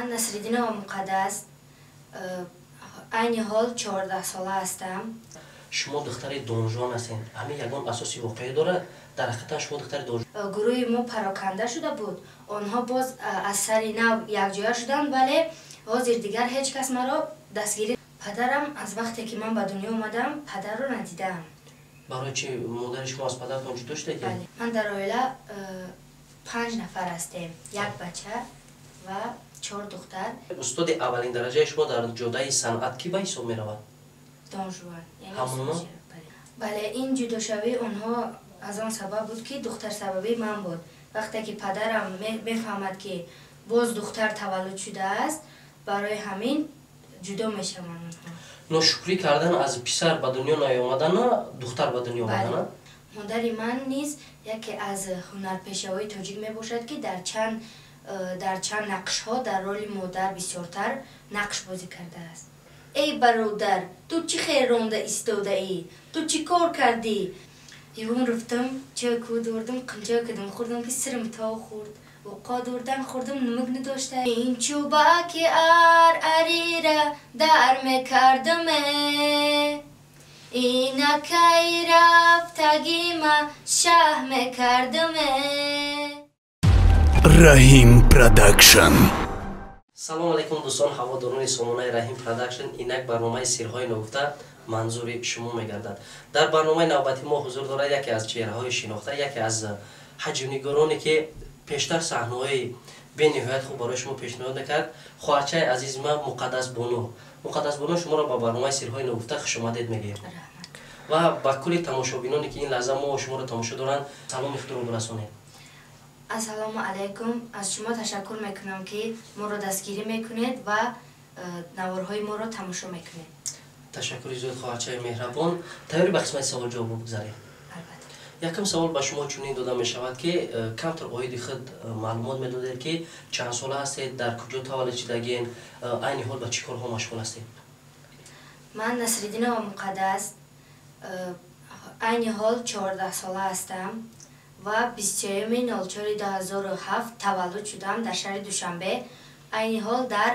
Ман Насриддинова Муқаддас, айни ҳол 14 сола ҳастам. Шумо духтари Донжуан ҳастед. Ҳамин ягон асоси воқеӣ дорад? Дар ҳақиқатан шумо духтари Донжуан? Гурӯҳи мо пароканда шуда буд. Онҳо боз аз сари нав якҷоя шуданд, вале ҳозир дигар ҳеҷ кас маро дастгирӣ. Падарам аз вақте ки ман ба дунё омадам, падарро надидаам. Барои чи модари шумо аз падаратон ҷудо шуда? Бале. Ман дар оила 5 нафар ҳастем. Як бача ва 4 духтар. Устоди аввалин дараҷаи шумо дар ҷодаи санъат кӣ ба ҳисоб меравад? Донжуан. Ҳамоно? Бале, ин ҷудошавии онҳо аз он сабаб буд, ки духтарсабабии ман буд. Вақте ки падарам мефаҳмад, ки боз духтар таваллуд шудааст, барои ҳамин ҷудо мешаванд онҳо. Ношукрӣ кардан аз писар ба дунё наёмадана, духтар ба дунё омадана? Модари ман низ яке аз ҳунарпешаҳои тоҷик мебошад, ки дар чанд нақшҳо дар роли модар бисёртар нақш бозӣ кардааст. Эй бародар, ту чӣ хел ронда истодаӣ? Ту чӣ кор кардӣ? Ювум рафтам, чой ку дурдам, қинчой кардам, хӯрдам, ки сирим то хӯрд. Уқо дурдан хӯрдам, нумук надошта. Ин чӯбаки ар арира дар мекардаме. Инакай рафтагима шаҳ мекардаме. Раҳим Продакшн. Салом алейкум, дӯстон, ҳаводорони сомонаи Раҳим Продакшн. Инак барномаи «Сирҳои ногуфта» манзури шумо мегардад. Дар барномаи навбати мо ҳузур дорад яке аз чеҳраҳои шинохта, яке аз ҳаҷвнигороне, ки пештар саҳнаҳои бениҳоят хуб барои шумо пешниҳод мекард. Хоҳарчаи азизи ман Муқаддас Бону. Муқаддас Бону, шуморо ба барномаи «Сирҳои ногуфта» хушомадед мегӯем ва ба кулли тамошобиноне, ки ин лаҳза мо шуморо тамошо доранд, саломи худро бирасонед. Ассалому алайкум. Аз шумо ташаккур мекунам, ки моро дастгирӣ мекунед ва наворҳои моро тамошо мекунед. Ташаккури зиёд, хоҳарчаи меҳрабон. Тайёрӣ ба қисмати савол-ҷавоб бигзарем? Албатта. Якум савол ба шумо чунин дода мешавад, ки камтар оиди худ маълумот медодед, ки чанд сола ҳастед, дар куҷо таваллуд шудагиен, айни ҳол ба чӣ корҳо машғул ҳастед? Ман Насриддинова Муқаддас, айни ҳол 14 сола ҳастам ва 23-04-2007 таваллуд шудам дар шаҳри Душанбе. Айни ҳол дар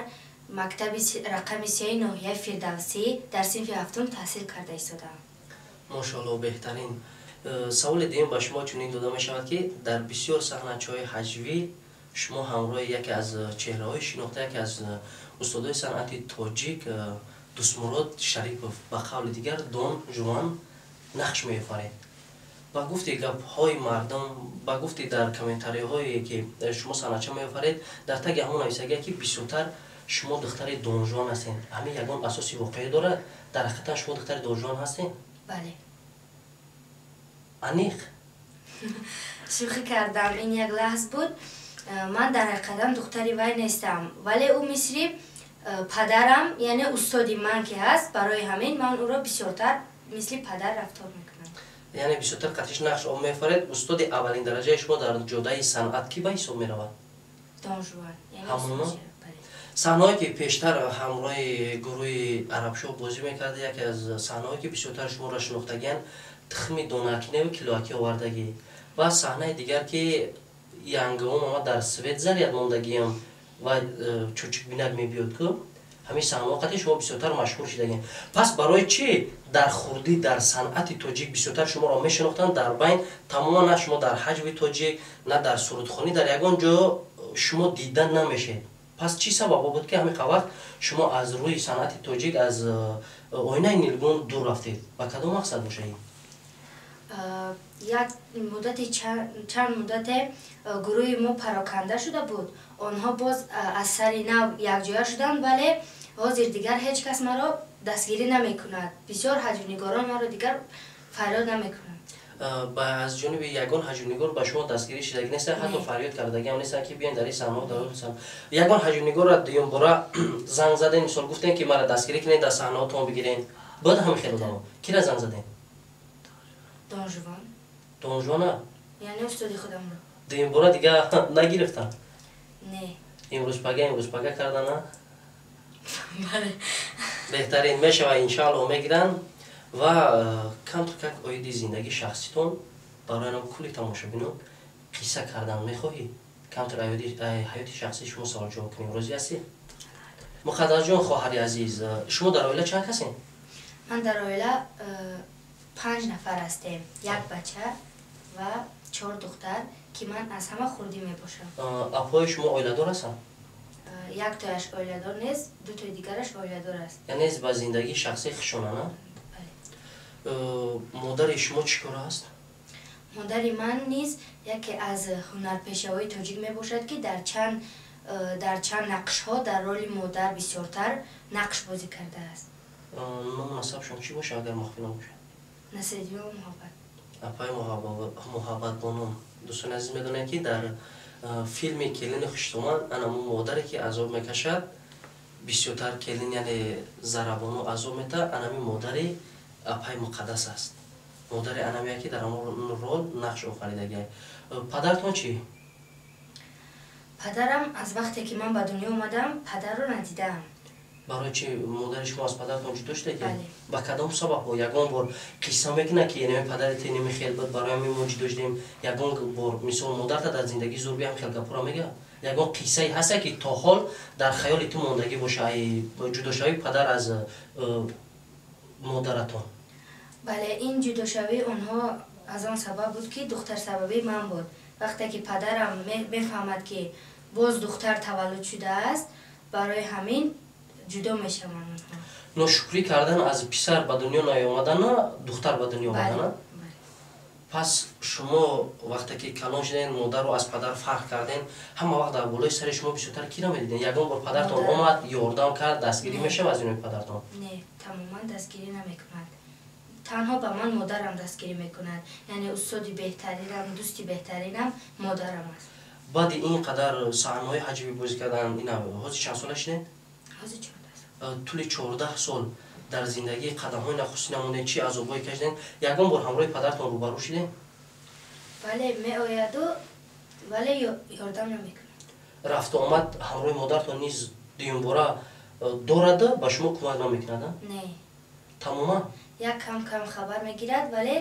мактаби рақами 3 ноҳияи Фирдавсӣ дар синфи ҳафтум таҳсил карда истодаам. Мошоалло, беҳтарин. Саволи дуюм ба шумо чунин дода мешавад, ки дар бисёр саҳначаҳои ҳаҷвӣ шумо ҳамроҳи яке аз чеҳраҳои шинохта, яке аз устодои санъати тоҷик Дӯстмурод Шарипов, ба қавли дигар Дон Жуан, нақш меофаред. Ба гуфти гапҳои мардум, ба гуфти дар комментариҳое, ки шумо саҳнача меофаред, дар таги ҳамон нависагия, ки бисёртар шумо духтари Донжуан ҳастед. Ҳамин ягон асоси воқеӣ дорад? Дар ҳақиқатан шумо духтари Донжуан ҳастед? Бале. Аниқ? Шӯхӣ кардам, ин як лаҳз буд. Ман дар ҳақиқатан духтари вай нестам, вале ӯ мисли падарам, яъне устоди ман ки ҳаст, барои ҳамин ман ӯро бисёртар мисли падар рафтор мекунам. Яъне бисёртар қатиш нақш меофаред. Устоди аввалин дараҷаи шумо дар ҷодаи санъат кӣ ба ҳисоб меравад? Донжуан. Ҳамоно? Саҳнаҳое, ки пештар ҳамроҳи гурӯҳи Арабшоҳ бозӣ мекарда, яке аз саҳнаҳое, ки бисёртар шуморо шинохтагианд, тухми донакинаву килоакӣ овардагӣ ва саҳнаи дигар, ки янгиом ама дар свет заряд мондагиам ва чӯчукбинак мебиёд ку, ҳамин саҳнаҳо қати шумо бисёртар машҳур шудагианд. Пас барои чӣ дар хурдӣ дар санъати тоҷик бисёртар шуморо мешинохтанд, дар байн тамоман на шумо дар ҳаҷви тоҷик, на дар сурудхонӣ дар ягон ҷо шумо дида намешед? Пас чӣ сабабо буд, ки ҳамин вақт шумо аз рӯи санъати тоҷик, аз оинаи нилгун дур рафтед? Ба кадом мақсад бошад ин? Як муддати, чанд муддате гурӯҳи мо пароканда шуда буд. Онҳо боз аз сари нав якҷоя шуданд, вале ҳозир дигар ҳеҷ кас маро дастгирӣ намекунад. Бисёр ҳаҷвнигорон маро дигар фарёд намекунанд. Ба аз ҷониби ягон ҳаҷвнигор ба шумо дастгирӣ шудагӣ нест, ҳатто фарёд кардагиам нест, ки биён дар ин саҳнаҳо, дар он саҳна? Ягон ҳаҷвнигорро дуюмбора занг задем, мисол гуфтем, ки маро дастгирӣ кунед, дар саҳнаҳотон бигирен? Бояд ҳамин хел одамо. Кира занг задем? Донжуван. Донжуана? Яъне устоди худамро. Дуюмбора дига нагирифтам? Не. Имрӯз пага, имрӯз пага кардана? Бале. Беҳтарин мешава, иншаалло мегиранд. Ва камтар как оиди зиндагии шахситон барои нам, кулли тамошобинон, қисса кардан мехоҳӣ? Камтар ҳаёти шахсии шумо савол ҷавоб кунем. Розӣ ҳастӣ? Муқаддасҷон, хоҳари азиз, шумо дар оила чанд касем? Ман дар оила 5 нафар ҳастем. Як бача ва 4 духтар, ки ман аз ҳама хурдӣ мебошам. Апои шумо оиладор ҳастанд? Яктояш оиладор нест, дутои дигараш оиладор аст. Яъне ба зиндагии шахсӣ хушона, на? Бале. Модари шумо чӣ кора аст? Модари ман низ яке аз ҳунарпешаҳои тоҷик мебошад, ки дар чанд нақшҳо дар роли модар бисёртар нақш бозӣ кардааст. Ному насабшон чӣ бошад, агар махфӣ набошад? Насриддинова Муҳаббат. Апаи Муҳаббатбоном. Дӯстони азиз, медонед, ки дар филми Келини хуштоман анамо модаре ки азоб мекашад, бисёртар келин, яъне Зарабону азоб метаҳад, анами модари апаи Муқаддас аст. Модари анамия ки дар ҳамон рол нақш офаридагиа. Падаратон чӣ? Падарам аз вақте ки ман ба дунё омадам, падарро надидаам. Барои чи модари шумо аз падаратон ҷудо шуда ки? Бале. Ба кадом сабабҳо? Ягон бор қисса мекунад, ки нами падари те неми хел буд, барои ҳамин мо ҷудо шудем? Ягон бор, мисол, модарта дар зиндагии зурби ҳам хел гапҳоро мегӯяд? Ягон қиссае ҳаста, ки то ҳол дар хаёли ту мондагӣ боша, ай ҷудошавии падар аз модаратон? Бале, ин ҷудошавии онҳо аз он сабаб буд, ки духтарсабабии ман буд. Вақте ки падарам мефаҳмад, ки боз духтар таваллуд шудааст, барои ҳамин ҷудо мешаванд онҳо. Ношукрӣ кардан аз писар ба дунё наёмадана, духтар ба дунё омадана? Бале. Пас шумо вақте ки калон шуден, модарро аз падар фарқ карден, ҳама вақт дар болои сари шумо бисёртар киро медиден? Ягон бор падартон Модар. омад, ёрдам кард, дастгирӣ Не. мешавад аз ҷониби падартон? Не, тамоман дастгирӣ намекунад. Танҳо ба ман модарам дастгирӣ мекунад. Яъне устоди беҳтаринам, дӯсти беҳтаринам модарам аст. Баъди ин қадар саҳнаҳои ҳаҷвӣ бозӣ кардан, ина ҳозир чанд сола шудед? Ҳозир 14 сол. Тӯли 14 сол дар зиндагӣ қадамҳои нахустин намондед, чӣ азобҳое кашидед? Ягон бор ҳамроҳи падартон рӯбарӯ шудед? Бале, меояду, вале ёрдам намекунад. Рафту омад ҳамроҳи модартон низ дуюмбора дорада, ба шумо кӯмак намекунад? Не. Тамоман? Як кам кам хабар мегирад, вале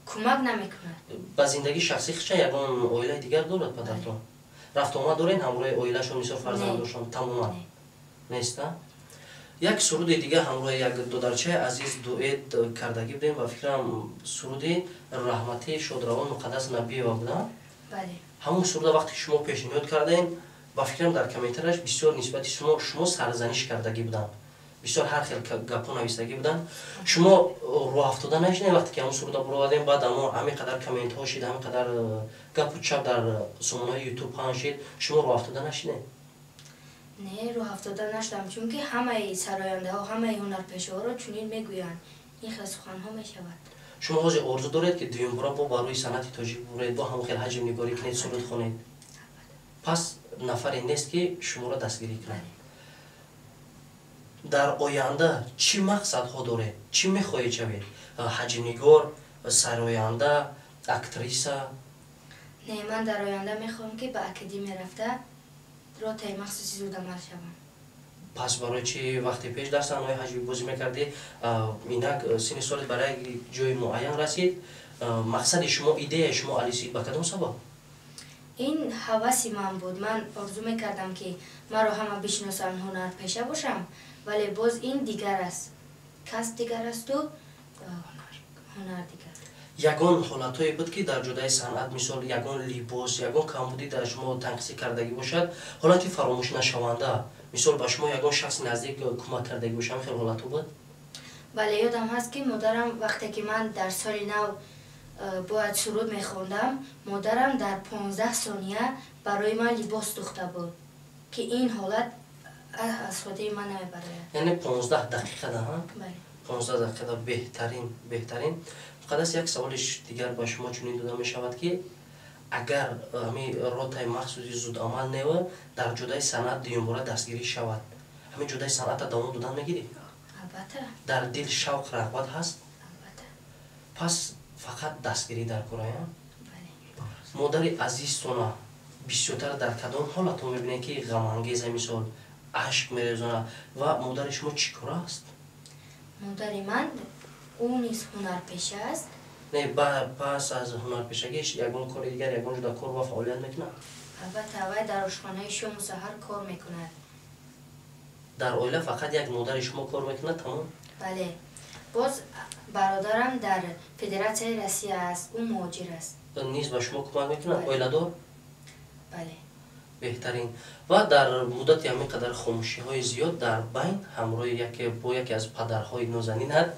кӯмак намекунад. Ба зиндагии шахсӣ хича ягон оилаи дигар дорад падартон? Рафту омад доред ҳамроҳи оилашон, мисол, фарзандошон? Тамоман неста? Як суруди дигар ҳамроҳи як додарчаи азиз дуэт кардагӣ будем, ба фикрам, суруди раҳмати шодравон Муқаддас Набиева буда. Бале. Ҳамон суруда вақте ки шумо пешниҳод кардем, ба фикрам, дар комментарияш бисёр нисбати шумо сарзаниш кардагӣ буданд, бисёр ҳар хел гапҳо нависагӣ буданд. Шумо рӯҳафтода нашудед, вақте ки ҳамон суруда буровардем, баъд амо ҳамин қадар комментҳо шид, ҳамин қадар гапу чап дар сомонаҳои Ютуб паҳн шид, шумо рӯҳафтода нашудед? Не, рӯҳафтода нашудам, чунки ҳамаи сарояндаҳо, ҳамаи ҳунарпешаҳоро чунин мегӯянд, ин хел суханҳо мешавад. Шумо ҳозир орзу доред, ки дуюмбора бо ба рӯи санъати тоҷик буред, бо ҳамон хел ҳаҷмнигорӣ кунед, суруд хонед? Пас нафаре нест, ки шуморо дастгирӣ кунад? Бале. Дар оянда чӣ мақсадҳо доред, чӣ мехоҳед шавед? Ҳаҷмнигор, сароянда, актриса? Не, ман дар оянда мехоҳам, ки ба академия рафта, ротаи махсуси зудамал шавам. Пас барои чӣ вақте пеш дар саҳнаҳои ҳаҷвӣ бозӣ мекардӣ, инак синни солет бар як ҷои муайян расид, мақсади шумо, идеяи шумо алисид, ба кадом сабаб? Ин ҳаваси ман буд. Ман орзу мекардам, ки маро ҳама бишиносанд, ҳунарпеша бошам, вале боз ин дигар аст, касб дигар асту ҳунар дигар. Ягон ҳолатҳое буд, ки дар ҷодаи санъат, мисол, ягон либос, ягон камбудӣ дар шумо танқисӣ кардагӣ бошад, ҳолати фаромӯшнашаванда, мисол, ба шумо ягон шахси наздик кӯмак кардагӣ бошад, ҳамин хел ҳолатҳо буд? Бале, ёдам ҳаст, ки модарам, вақте ки ман дар соли нав бояд суруд мехондам, модарам дар 15 сония барои ман либос духта буд, ки ин ҳолат аз хотири ман намебарояд. Яъне 15 дақиқада? Бале. 15 дақиқада. Беҳтарин, беҳтарин. Муқаддас, як саволи дигар ба шумо чунин дода мешавад, ки агар ҳамин ротаи махсуси зудамал нева дар ҷодаи санъат дуюмбора дастгирӣ шавад, ҳамин ҷодаи санъатро давом додан мегирӣ? Албатта. Дар дил шавқ, рағбат ҳаст? Албатта. Пас фақат дастгирӣ дар корая? Бале. Модари азизтона бисёртар дар кадом ҳолатҳо мебинед, ки ғамангеза, мисол, ашк мерезонад, ва модари шумо чӣ кора аст? Модари ман, ӯ низ ҳунарпеша аст. Не, пас аз ҳунарпешагиш ягон кори дигар, ягон ҷуда кор ва фаъолият мекунад? Албатта, вай дар ошхонаи шому саҳар кор мекунад. Дар оила фақат як модари шумо кор мекунад, тамом? Бале, боз бародарам дар Федератсияи Россия аст, ӯ муҳоҷир аст. Низ ба шумо кӯмак мекунад? Оиладор? Бале. Беҳтарин. Ва дар муддати ҳамин қадар хомӯшиҳои зиёд дар байн ҳамроҳи яке бо яке аз падарҳои нозанинат,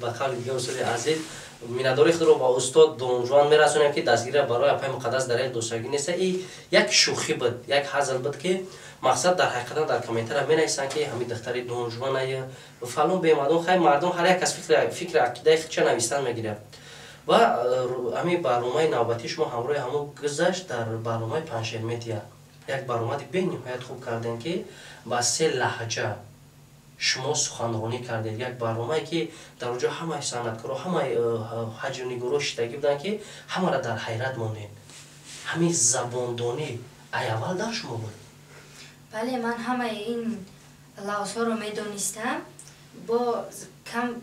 ба қавли дигар устоди азиз, миннатдории худро ба устод Донжуан мерасонем, ки дастгирия барои апаи Муқаддас дар як дӯстагӣ неста. И як шӯхӣ буд, як ҳазл буд, ки мақсад дар ҳақиқатан дар комментария менависанд, ки ҳамин духтари Донжуаная фалон бемардум. Хай, мардум ҳар як кас фикри ақидаи худша навистан мегирад. Ва ҳамин барномаи навбатии шумо ҳамроҳи ҳамон гузашт дар барномаи Паншер Медиа. Як баромади бениҳоят хуб кардем, ки ба се лаҳҷа шумо суханронӣ кардед. Як барномае, ки дар он ҷо ҳамаи санъаткоро, ҳамаи ҳаҷвнигоро шидагӣ буданд, ки ҳамаро дар ҳайрат мондем. Ҳамин забондонӣ ай аввал дар шумо буд? Бале, ман ҳамаи ин лавзҳоро медонистам, бо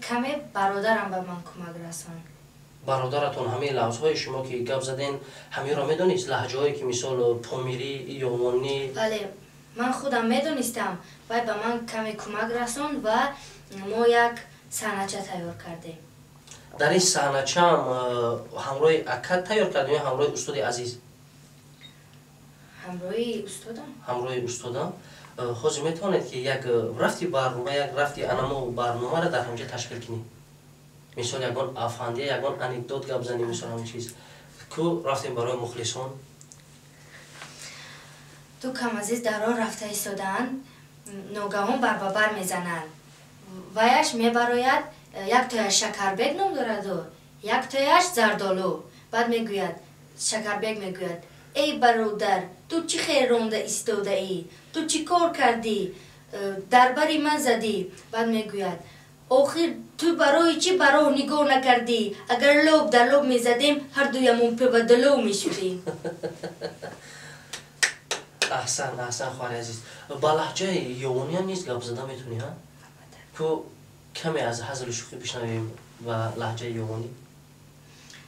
каме бародарам ба ман кӯмак расонд. Бародаратон ҳамаи лавзҳои шумо, ки гап заден, ҳаминро медонист? Лаҳҷаҳое, ки мисол помирӣ, ёвонӣ? Бале, ман худам медонистам, вай ба ман каме кӯмак расонд ва мо як саҳнача тайёр кардем. Дар ин саҳначаам ҳамроҳи ака тайёр кардем ё ҳамроҳи устоди азиз? Ҳамроҳи устодам. Ҳамроҳи устодам. Ҳозир метавонед, ки як рафти барнома, як рафти анамо барномаро дар ҳамҷа ташкил кунӣ? Мисол, ягон афандия, ягон анекдот гап занӣ, мисол, ҳамин чиз ку рафтем барои мухлисон. Ду камазиз дар роҳ рафта истодаанд, ногаҳон барбабар мезананд. Ваяш мебарояд, яктояш Шакарбек ном дораду, яктояш Зардолу. Баъд мегӯяд, Шакарбек мегӯяд: «Эй бародар, ту чӣ хел ронда истодаӣ? Ту чӣ кор кардӣ? Дар бари ман задӣ». Баъд мегӯяд: «Охир ту барои чӣ ба роҳ нигоҳ накардӣ? Агар лоб дар лоб мезадем, ҳардуямон пебадалов мешудем». Аҳсан, аҳсан, хоҳари азиз. Ба лаҳҷаи ёвониям низ гап зада метавонӣ, ҳа? Ку, каме аз ҳазлу шӯхӣ бишнавем ба лаҳҷаи ёвонӣ.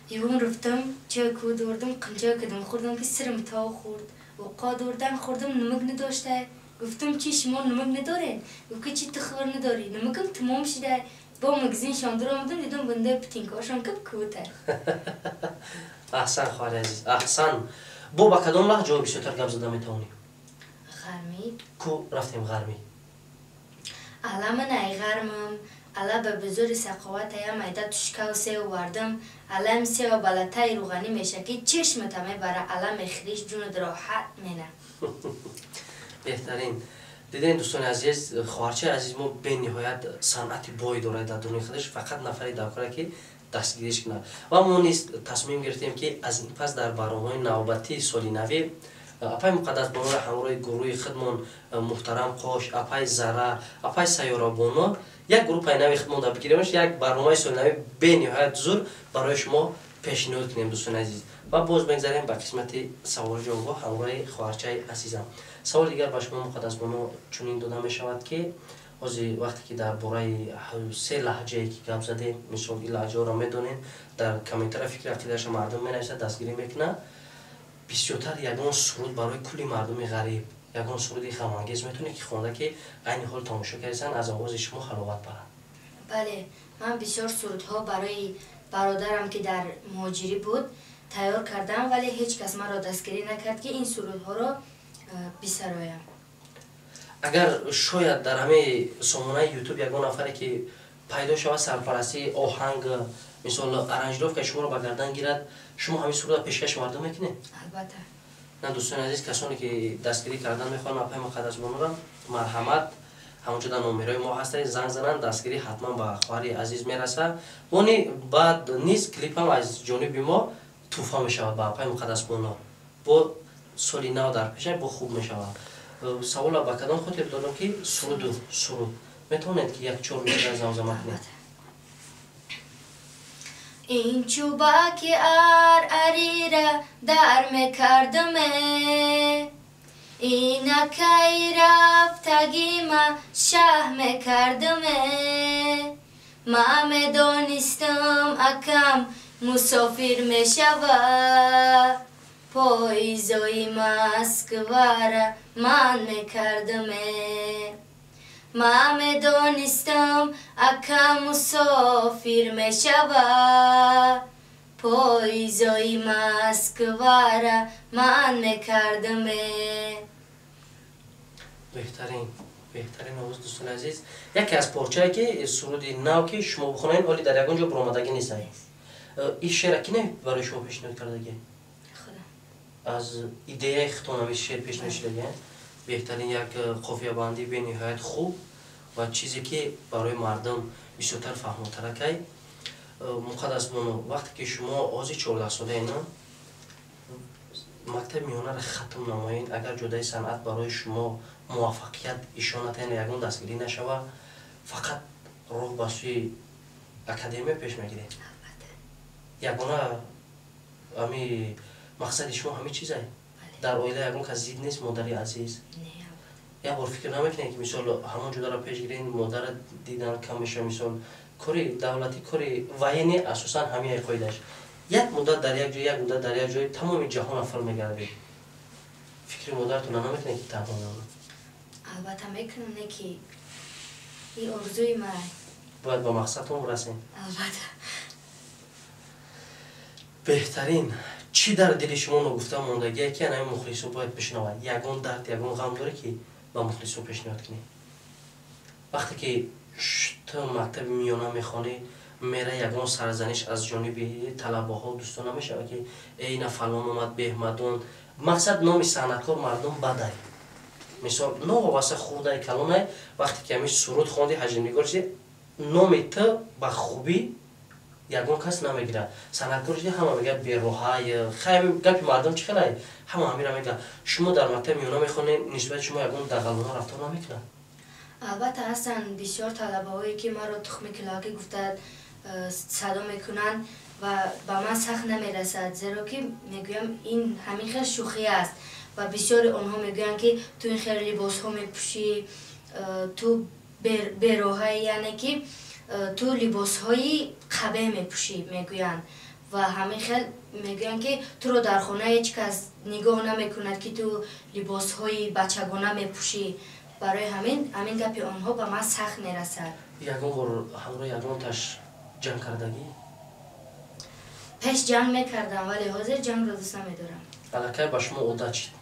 Ювон рафтам, чой ку дурдам, қанчой кардам, хӯрдам, ки сирим то хӯрд. Оқо дурдам, хӯрдам, намак надошта. Гуфтам: «Чи, шумо намак надоред?» Гуфт ки: «Чи, ту хабар надорӣ? Намакам тамом шуда». Бо магазин шондур омадам, дидам, бандаи ботинкаошон кап кӯта. Аҳсан, хоҳари азиз, аҳсан. Бо ба кадом лаҳҷаҳо бисёртар гап зада метавонӣ? Ғармӣ. Ку, рафтем ғармӣ. Ала ман ай ғармам, ала ба бузури сақоватая майда тушкав сев вардам, алам сева балатаи рӯғанӣ меша, ки чишмата мебара, ала мехӯриш, ҷунат роҳат мена. Беҳтарин. Дидем, дӯстони азиз, хоҳарчаи азиз мо бениҳоят санъати бой дорад дар дуни худаш. Фақат нафаре даркора, ки дастгириш кунад. Ва мо низ тасмим гирифтем, ки аз ин пас дар барномаҳои навбатии соли навӣ апаи Муқаддасбонуро ҳамроҳи гурӯҳи худмон, муҳтарам Қош, апаи Зара, апаи Сайёрабоно, як группаи нави худмон дар бигиремаш, як барномаи соли нави бениҳоят зур барои шумо пешниҳод кунем, дӯстони азиз. Ва боз мегзарем ба қисмати саволу ҷавобҳо ҳамроҳи хоҳарчаи азизам. Саволи дигар ба шумо, Муқаддасбоно, чунин дода мешавад, ки ҳозир вақте ки дар бораи се лаҳҷае ки гап задем, мисол, ин лаҳҷаҳоро медонем, дар комментария фикри ақидаашо мардум менависад, дастгирӣ мекунад. Бисёртар ягон суруд барои кулли мардуми ғариб, ягон суруди ғамангез метавонед, ки хонда, ки айни ҳол тамошо кардасан, аз овози шумо ҳаловат баранд? Бале, ман бисёр сурудҳо барои бародарам, ки дар муҳоҷирӣ буд, тайёр кардам, вале ҳеҷ кас маро дастгирӣ накард, ки ин сурудҳоро бисароям. Агар шояд дар ҳамаи сомонаи Ютуб ягон нафаре ки пайдо шавад, сарпарастии оҳанг, мисол, аранжировкаи шуморо ба гардан гирад, шумо ҳамин сурудро пешкаши мардум мекунед? Албатта. На, дӯстони азиз, касоне ки дастгирӣ кардан мехоҳанд апаи Муқаддасбонуро, марҳамат, ҳамонҷо дар номерои мо ҳастед, занг зананд, дастгирӣ ҳатман ба хоҳари азиз мерасад. Бони баъд низ клипам аз ҷониби мо тӯҳфа мешавад ба апаи Муқаддасбоно. Бо соли нав дар пеша бо хуб мешавад. Савола ба кадом хотир додам, ки суруду суруд метавонед, ки як чор мисра замзама кунед? Ин чӯбаки ар арира дар мекардаме, инакай рафтагима шаҳ мекардаме. Ма медонистам, акам мусофир мешавад. Поизои Москвара ман мекардаме. Ман медонистам, ака мусофир мешава. Поизои Москвара ман мекардаме. Беҳтарин, беҳтарин овоз, дӯстони азиз. Яке аз порчае ки суруди нав ки шумо бихонед, ҳоли дар ягон ҷо баромадагӣ нестад. Ин шеъра ки не барои шумо пешниҳод кардагӣ? Аз идеяи худтон ҳамин шеър пешниҳод шудагӣ? Беҳтарин, як қофиябандӣ бениҳоят хуб ва чизе ки барои мардум бисёртар фаҳмотаракай. Муқаддас бону, вақте ки шумо ҳозир 14-солаед, на, мактаби миёнаро хатм намоед, агар ҷодаи санъат барои шумо муваффақият ишонат, яъне ягон дастгирӣ нашава, фақат роҳ ба сӯи академия пеш мегиред? Ягона ҳами мақсади шумо ҳамин чизае? Дар оила ягон кас зид нест, модари азиз? Як бор фикр намекунед, ки мисол ҳамон ҷударо пеш гиред, модара дидан кам мешава? Мисол, кори давлатӣ, кори военный асосан ҳамин қоидаш: як муддат дар як ҷой, як муддат дар як ҷой, тамоми ҷаҳона фир мегардед. Фикри модаратона намекунед, ки танҳо мемонад? Албатта мекунам, не ки ин орзуи ман. Бояд ба мақсадтон расем. Албатта. Беҳтарин. Чӣ дар дили шумо ногуфта мондагие, ки анами мухлисо бояд бишнавад? Ягон дард, ягон ғам дорӣ, ки ба мухлисо пешниҳод кунӣ? Вақте ки ту мактаби миёна мехонӣ, мера ягон сарзаниш аз ҷониби талабаҳо, дӯстон намешавад, ки эй, на фалон омад, беҳмадон? Мақсад, номи санъаткор мардум бадай. Мисол, новобаста хурдай, калонай, вақте ки ҳамин суруд хонди, ҳаҷмнигор шуди, номи ту ба хубӣ ягон кас намегирад. Санъаткор шуди, ҳама мегӯяд бероҳай. Хай, гапи мардум чӣ хелай, ҳама ҳамира мегӯяд. Шумо дар мактаби миёна мехонед, нисбати шумо ягон дағалона рафтор намекунад? Албатта, ҳастанд бисёр талабаҳое, ки маро тухми килоакӣ гуфта садо мекунанд ва ба ман сахт намерасад, зеро ки мегӯям, ин ҳамин хел шӯхӣ аст. Ва бисёри онҳо мегӯянд, ки ту ин хел либосҳо мепӯшӣ, ту бероҳаи, яъне ки ту либосҳои қабеҳ мепӯшӣ мегӯянд. Ва ҳамин хел мегӯянд, ки туро дар хона ҳеҷ кас нигоҳ намекунад, ки ту либосҳои бачагона мепӯшӣ. Барои ҳамин ҳамин гапи онҳо ба ман сахт мерасад. Ягон бор ҳамроҳи ягонташ ҷанг кардагӣ? Пеш ҷанг мекардам, вале ҳозир ҷангро дӯст намедорам. Аллакай ба шумо одат шид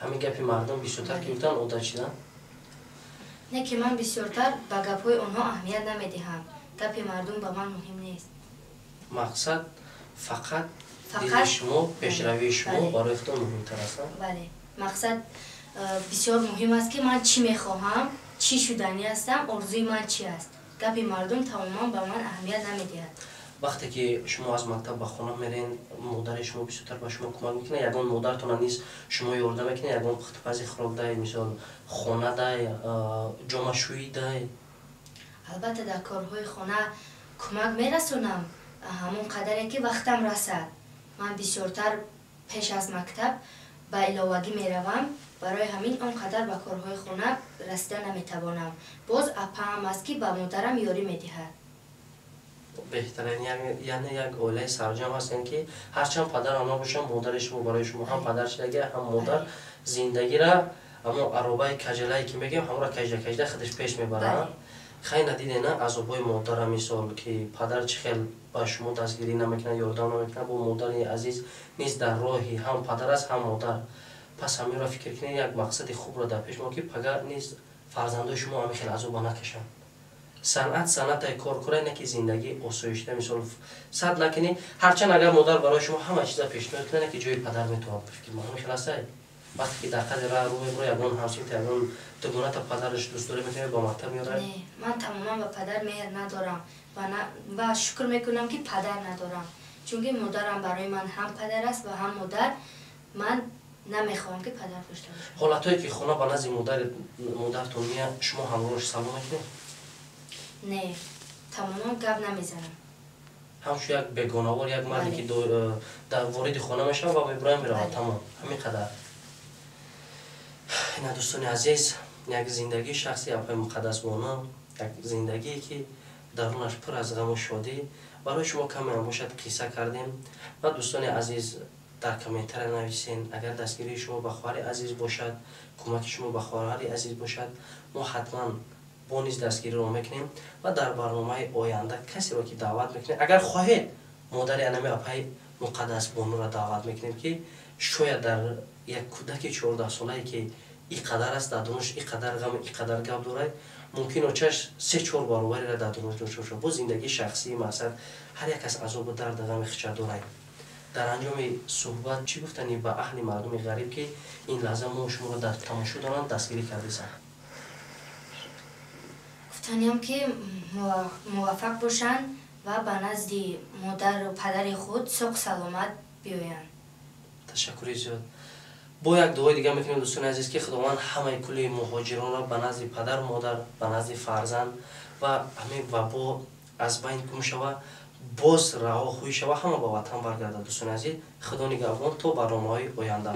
ҳамин гапи мардум, бисёртар ки гуфтан, одат шидан? Не ки ман бисёртар ба гапҳои онҳо аҳамият намедиҳам. Гапи мардум ба ман муҳим нест. Мақсад фақат диди шумо, пешравии шумо барои худтон муҳимтар аст? Бале, мақсад бисёр муҳим аст, ки ман чӣ мехоҳам, чӣ шуданӣ ҳастам, орзуи ман чӣ аст. Гапи мардум тамоман ба ман аҳамият намедиҳад. Вақте ки шумо аз мактаб ба хона мерен, модари шумо бисёртар ба шумо кӯмак мекунад? Ягон модартона низ шумо ёрдам мекунад, ягон пухтупази хӯрок дай, мисол, хона дай, ҷомашӯӣ дай? Албатта, дар корҳои хона кӯмак мерасонам, ҳамон қадаре ки вақтам расад. Ман бисёртар пеш аз мактаб ба иловагӣ меравам, барои ҳамин он қадар ба корҳои хона расида наметавонам. Боз апаам аст, ки ба модарам ёрӣ медиҳад. Беҳтарин. Яъне як оилаи сарҷам ҳастем, ки ҳарчанд падарам набошам, модари шумо барои шумо ҳам падар шидаги, ҳам модар. Зиндагира ҳамон аробаи каҷалае ки мегӯем, ҳамонро кажда кажда худаш пеш мебарад. Хай, надиде на азобҳои модара, мисол, ки падар чӣ хел ба шумо дастгирӣ намекунад, ёрдам намекунад, бо модари азиз низ дар роҳи ҳам падар аст, ҳам модар. Пас ҳаминро фикр кунед, як мақсади хубро дар пеш мо, ки пага низ фарзандои шумо ҳамин хел азоба накашанд. Санъат санъатай, кор кора, не ки зиндагӣ осоишта, мисол, сад накунӣ. Ҳарчанд агар модар барои шумо ҳама чиза пешниҳод кунад, не ки ҷои падар метавонад. Фикр ма ҳамин хел астай. Вақте ки дар қадри роҳ рӯ мебуро, ягон ҳамсинф, ягон дугоната падараш дӯстдорӣ мекунад, ба мактаб меорад? Не, ман тамоман ба падар меҳр надорам ва шукр мекунам, ки падар надорам, чунки модарам барои ман ҳам падар аст ва ҳам модар. Ман намехоҳам, ки падар дошта бошам. Ҳолатҳое ки хона ба назди модартон меяд, шумо ҳамроҳш салом мекунед? Не, тамоман гап намезанам. Ҳамчун як бегонавор, як марде ки дар вориди хона мешавад ва мебурам, меравад, тамом, ҳамин қадар. Ина, дӯстони азиз, як зиндагии шахси апаи Муқаддасбону, як зиндагие, ки дарунаш пур аз ғаму шодӣ, барои шумо камеам бошад, қисса кардем. Ва дӯстони азиз Дар комментария нависен. Агар дастгирии шумо ба хоҳари азиз бошад, кӯмаки шумо ба хоҳари азиз бошад, мо ҳатман бо низ дастгириро мекунем ва дар барномаи оянда касеро ки даъват мекунем, агар хоҳед, модари анами апаи Муқаддас Бонуро даъват мекунем, ки шояд дар як кӯдаки 14-солае, ки и қадар аст, дар дунуш и қадар ғам, и қадар гап дорад, мумкин очаш се-чор баробариро дар дунуш дошта бошад. Бо зиндагии шахсии мақсад ҳар як кас азобу дарду ғами хича дорад. Дар анҷоми суҳбат чӣ гуфтанӣ ба аҳли мардуми ғариб, ки ин лаҳза мо шуморо дар тамошо доранд, дастгирӣ кардесанд? Гуфтаниям, ки муваффақ бошанд ва ба назди модару падари худ соғ саломат биёянд. Ташаккури зиёд. Бо як дуои дигар мекунем, дӯстони азиз, ки Худованд ҳамаи кулли муҳоҷиронро ба назди падару модар, ба назди фарзанд ва ҳамин вабо аз байн гум шава, боз раҳо хӯй шава, ҳама ба ватан баргардад. Дӯстони азиз, Худо нигаҳбон то барномаҳои оянда.